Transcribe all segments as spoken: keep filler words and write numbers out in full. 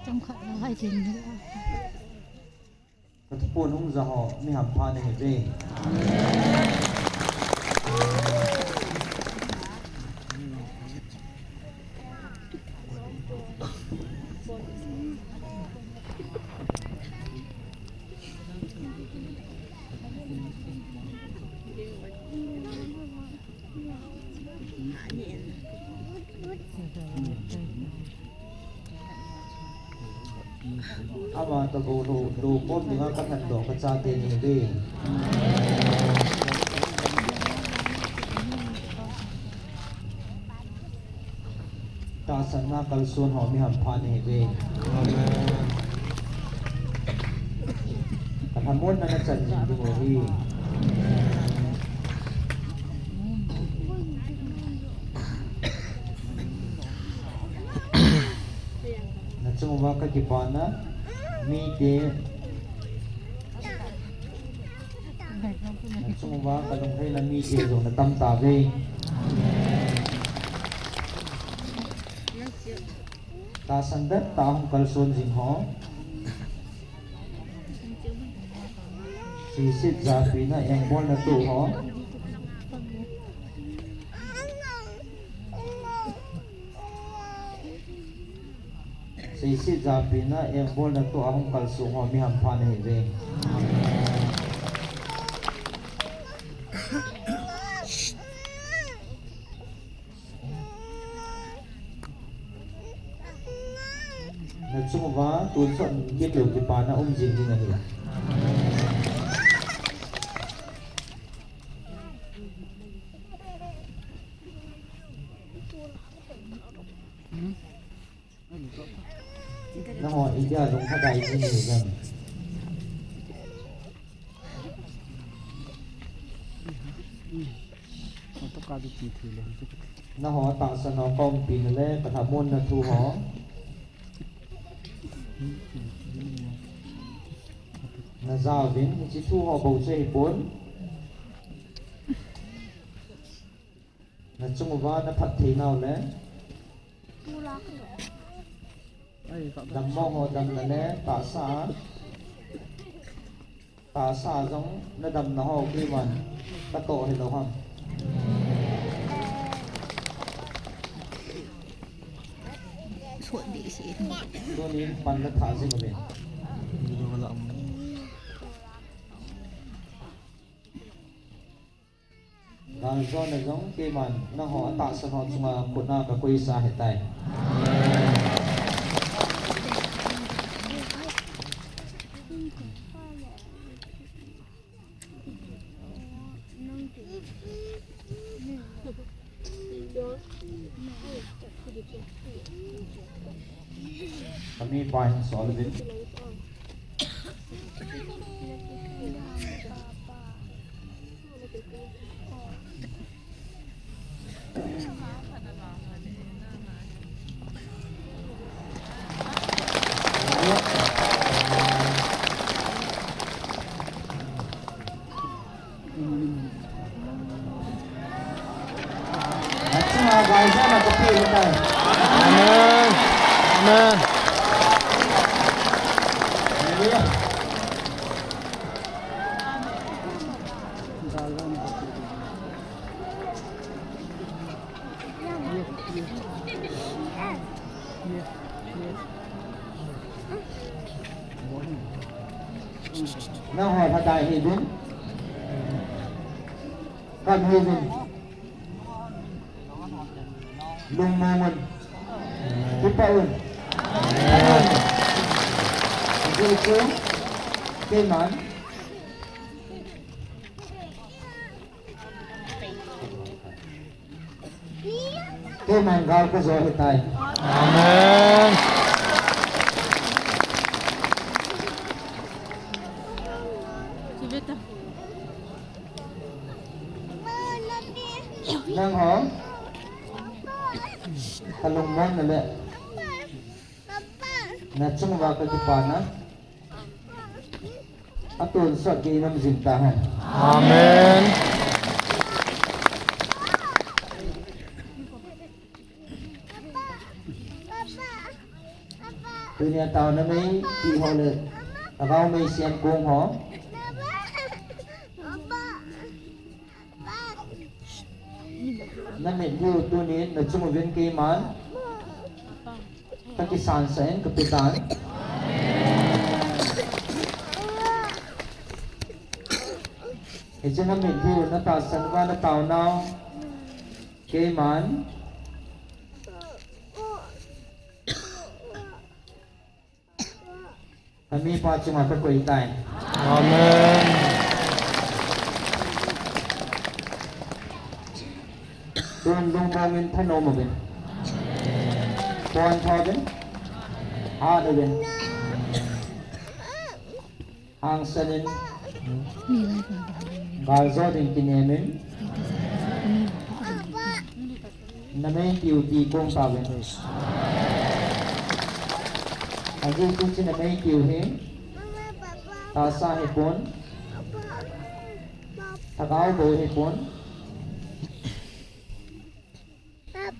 Chomkhat la hai tin ni. Ka thupon hung ja ho mi hampha nahiuve. Ama toh bou lou, lou pom dinga ka thandoh ka chate nahiuve. Tahsanna kalson ho mi hampha nahiuve. Amen. Ka lhamonna na chan jing ding u ahi. Na chung uva ka kipana mite, na chung uva ka lunglhaina mite jong na tam tauve. Tahsan bep tah a hung kalson jing ho. Seiset japina engbolna toh ho. Seiset japina engbolna toh a hung kalsong ho mi hampha nahiuve. Na chung uva tonsot in kipeu kipana um jing ding ahi. Nangho India jong lhadai jing u ham? Nangho tahsan ho ka umpina le ka lhamonna thu ho. Na jaovin, hiche thu ho bou chu ahipon. Na chung uva na phatthei nau le dammo ho damna le tahsa, tahsa jong na damna ho keiman ka toh hilou ham? Tunin pan na thah jing uve. Galjona jong keiman nangho atahsan ho chunga khut a ka koisa ahitai. Kami pa hin sol uvin. Amen. Amen. Hallelujah. Nangho lhadai hih un. Kam hih un. Lungmong un. Kipah un. Ajeh chu keiman keiman gal kajo ahitai. Amen. Nangho kalungmonna le nachung uva kakipana atonsot gei in um jing tahen. Amen. Tunia taona mei ti ho le lhagao mei siam kong ho. Na mitlhi u tunin na chung uvin keiman ka kisan sah in ka pe tan. Hiche na mitlhi u na tahsan uva na taonau keiman ka mipa chunga ka koi tai. Amen. Tun lungmong in thanom uvin. Pon tho uvin. Hat uvin. Hangsan in. Galjot in kinem in. Na mei tiu ti kong tauvin. Ajeh chu hiche na mei tiu hi tahsa hipon, lhagao bou hipon.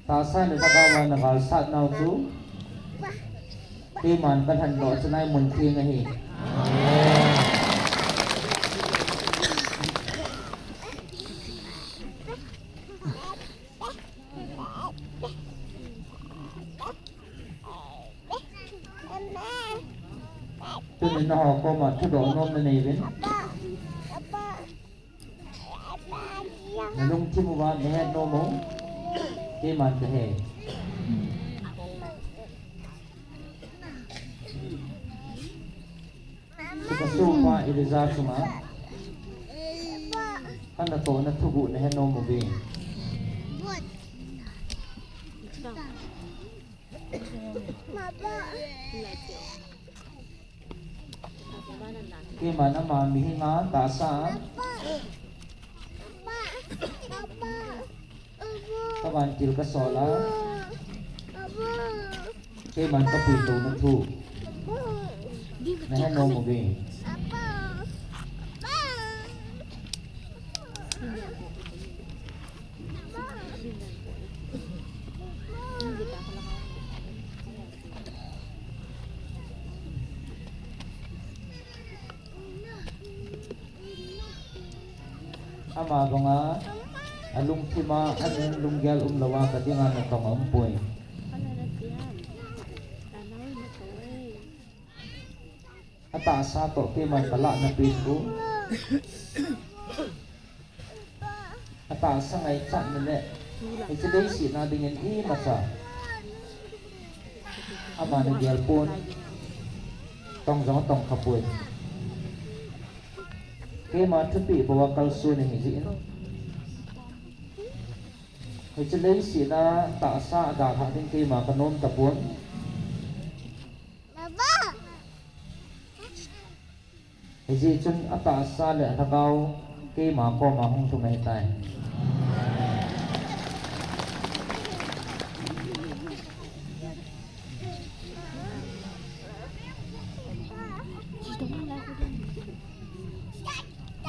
Tahsa le lhagao a na galsat nau chu keiman ka lhandoh chalai mun theng ahi. Tunin nangho koma thudoh nom na nei uvin. Na lungthim uva na het nom u keiman ka he. Chu ka sohpa Elijah chunga ka natohna thuguh na he nom uve. Keiman ama mihinga tahsa ka vantil ka sol a, keiman ka puitou na thu na he nom uve. Ama banga alungthim a anung lunggel umlou a ka dinga natong aumpoi. Atahsa toh keiman ka lah na pin u. Atahsa ngaichatna le hiche leiset a dingin imacha ama na gel pon, tong jong atong kha poi. Keima thupeh bou a kalson ahi jeh in, hiche leiset a tahsa adalhah ding keima kanom tapon. Hijeh chun atahsa le alhagao keima koma hung lhung ahitai.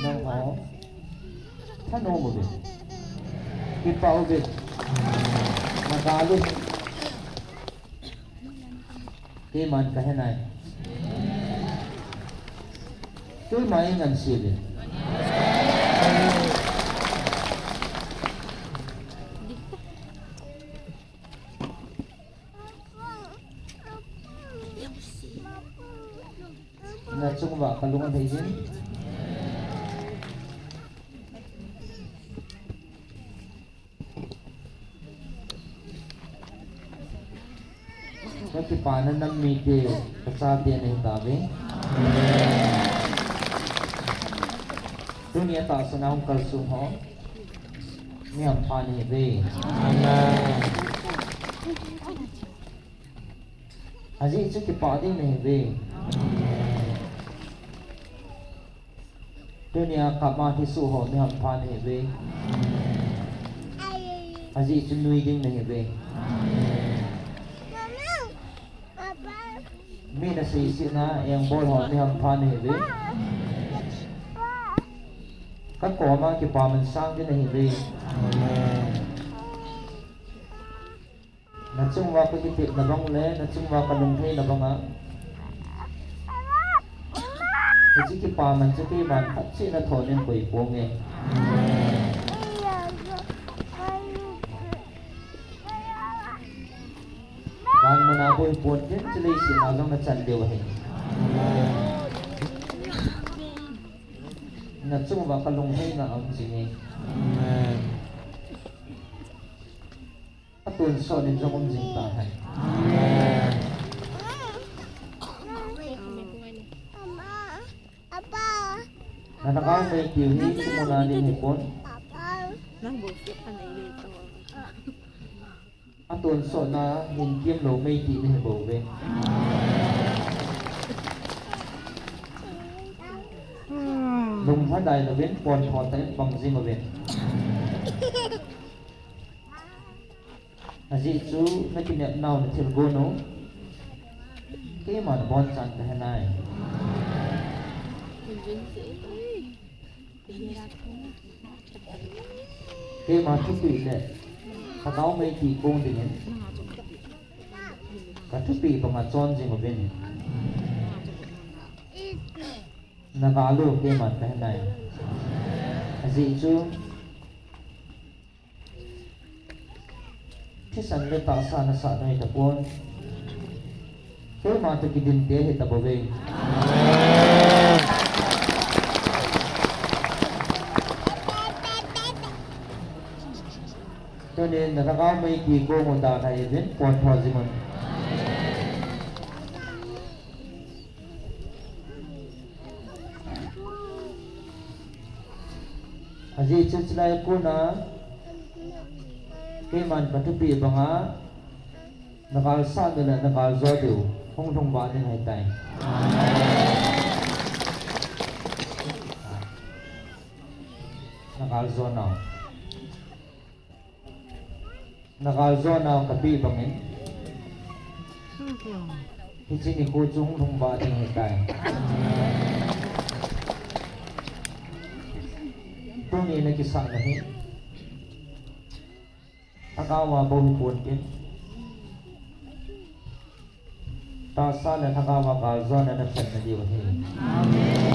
Nangho thanom uvin, kipah uvin, nagal un. Keiman kahe nai. Keima eingansei uvin. Nachung uva kalung alhai jin. Kakipana nam mite, kachate nahitauve. Tunia tahsan a hung kalson ho, mi hampha nahiuve. Amen. Ajeh chu kipah ding nahiuve. Tunia kap a thisoh ho mi hampha nahiuve. Ajeh chu nui ding nahiuve. Mi naseisetna a engbol ho mi hampha nahiuve. Kakoma kipa mansang ding nahiuve. Nachung uva kakitepna bang le nachung uva kalungtheina banga Hiche kipaman chu keiman khat cheh a nathonin koi ponge. Van muna bou hipon tin, chuleh leiset a jong nachan diu ahi. Nachung uva kalungheina aum jinge. Atonsot in jong um jing tahai. Nalhagao mei tiu hi chimuna ding hipon. Atonsot na hin kimlou mei ti nahi bouve. Lunglhadai louvin, pontho tah in pang jing uvin. Ajeh chu nakinepnau nathilgon u keiman bonchan kahenai. Keima thupeh le lhagao mei ti kong dingin kathupeh banga chon jing uvin. Nagal u keiman kahenai. Ajeh chu thisan le tahsa nasah noi tapon. Keima toh kidinte hitapouve. Tunin nalhagao mei ti kong u dalha uvin, pontho jing un. Ajeh chu chulai kona keiman kathupeh banga nagalsah nau le nagaljo diu hung lhung vah ding ahitai. Nagaljo nau. Nagaljo nau kapeh bangin hiche nikho chu hung lhung vah ding ahitai. Tuni nakisah nahi. Lhagao a bou hipon tin, tahsa le lhagao a galjona nakhen nadiu ahi.